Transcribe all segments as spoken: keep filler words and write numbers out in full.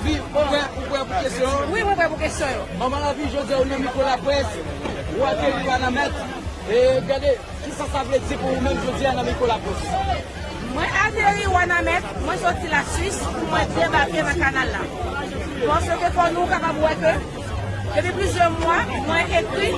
Wi, ou prè, ou prè pou kesyon an? Wi, mwen prè pou kesyon yo. Manman Lavi, jodi a ou nan mikwo laprès, ou ateri Wanament. E gade, kisa sa vle di pou ou menm jodi a nan mikwo laprès? Mwen ateri Wanament, mwen soti Laswis pou mwen debake nan kanal la. Paske fò nou kapab wè ke depi plizyè mwa, mwen ekri.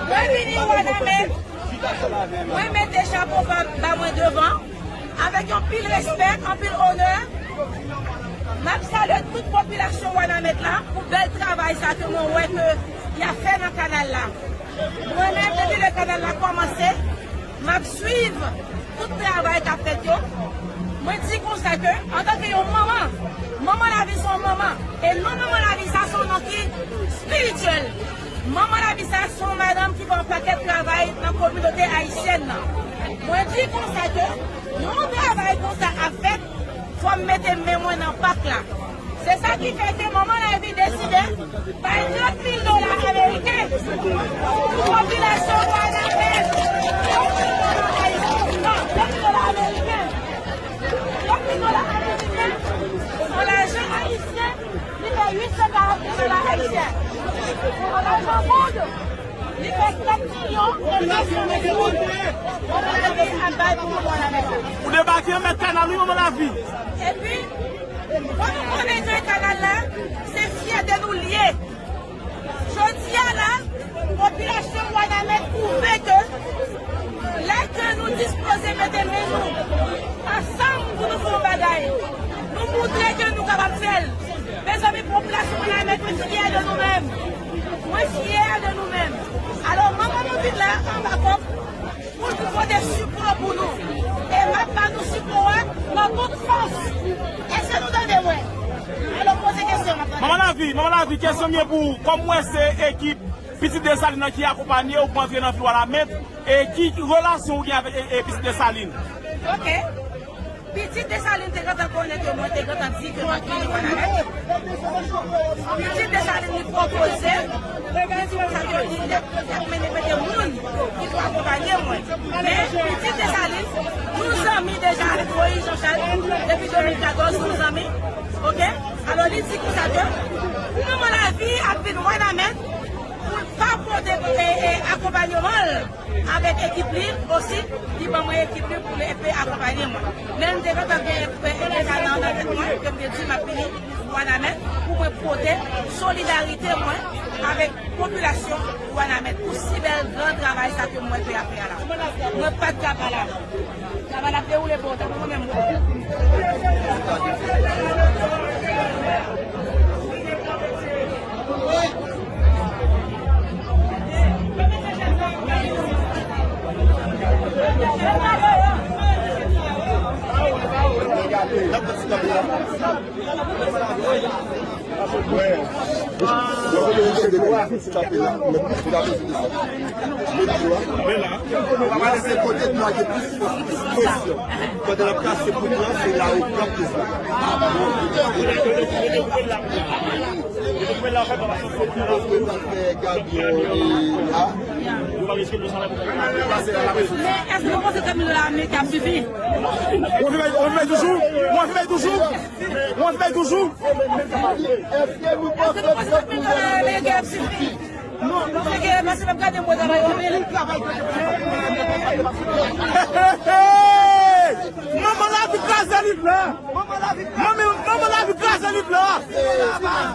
Mwen vini Wanament, mwen mete chapo ba, ba mwen devan, avèk yon pil respè, anpil onè. M ap salye tout popilasyon Wanament la pou bèl travay sa ke mwen wè ke y ap fè nan kanal la. Mwen menm, depi lè kanal la kòmanse, m ap swiv tout travay k ap fèt yo. Mwen di konsa ke, antanke yon manman, Manman Lavi se yon manman. E non Manman Lavi sa se yon non ki espirityèl. Manman Lavi sa se yon madanm ki fè yon pakèt travay nan kominote ayisyèn nan. Mwen di konsa ke yon travay konsa ap fèt, fò m mete men mwen nan pak la. Se sa ki fè ke Manman Lavi deside bay trant mil dola ameriken pou popilasyon Wanament. Trant mil dola ameriken. Trant mil dola ameriken, an lajan ayisyen, li fè uit san karant mil dola ayisyen. An lajan goud, li fè sèt milyon e de san mil goud. Manman Lavi ap bay pou moun Wanament la. Ou debake an mèt kanal wi, Manman Lavi. Epi, fò nou konnen ke kanal la, se fyète nou l ye. Jodi a la, popilasyon Wanament pwouve ke lè ke nou dispoze mete men nou ansanm pou nou fè yon bagay, nou moutre ke nou kapab fè l. Mezanmi, popilasyon Wanament, mwen fyè de nou menm. Mwen fyè de nou menm. Alò, manman nou vin la anba kòb pou nou pote sipò pou nou. E m ap ba nou sipò a nan tout fòs. Èske nou tande mwen? Alò, poze kesyon, m ap tande. Manman Lavi, Manman Lavi, kesyon m ye pou ou. Kòm w wè se ekip Pitit Desalin nan ki akonpanye w pou antre nan vil Wanament, e ki relasyon ou gen avèk e, e Pitit Desalin? Ok. Pitit Desalin te gentan konnen ke mwen te gentan di ke m ap vini Wanament. Pitit Desalin li pwopoze, li di konsa ke li, li ap, li ap mennen mete moun ki pou akonpanye mwen. Men Pitit Desalin, nou zanmi deja avèk Moyiz Janchal depi de mil katòz, nou zanmi. Oke? Alò, li di konsa ke pou Manman Lavi ap vin Wanament, pou l pa pote, e, e, akonpanyeman l avèk ekip li osi, li ban mwen ekip li pou l pe akonpanye mwen. Men m te gentan gen, e, e, deja nan, nan tèt mwen ke m te di m ap vini Wanament pou mwen pote solidarite mwen avèk popilasyon Wanament pou si bèl gran travay sa ke m wè ke y ap fè a la. Mwen pa t ka pa la. Travay la ap dewoule bon, tankou mwen menm. Pandan l ap kase pout lan, se la yo pran pout lan. Men èske nou panse trant mil dola ameriken ap sifi? Ou anvi bay, ou anvi bay toujou? Ou anvi bay toujou? Ou anvi bay toujou? Èske nou panse trant mil dola ameriken ap sifi? Non, non, se ke, paske m ap gade mwen travay yo anpil. Hey, hey, hey! Manman Lavi kraze liv la! Manman, Manman Lavi kraze liv la!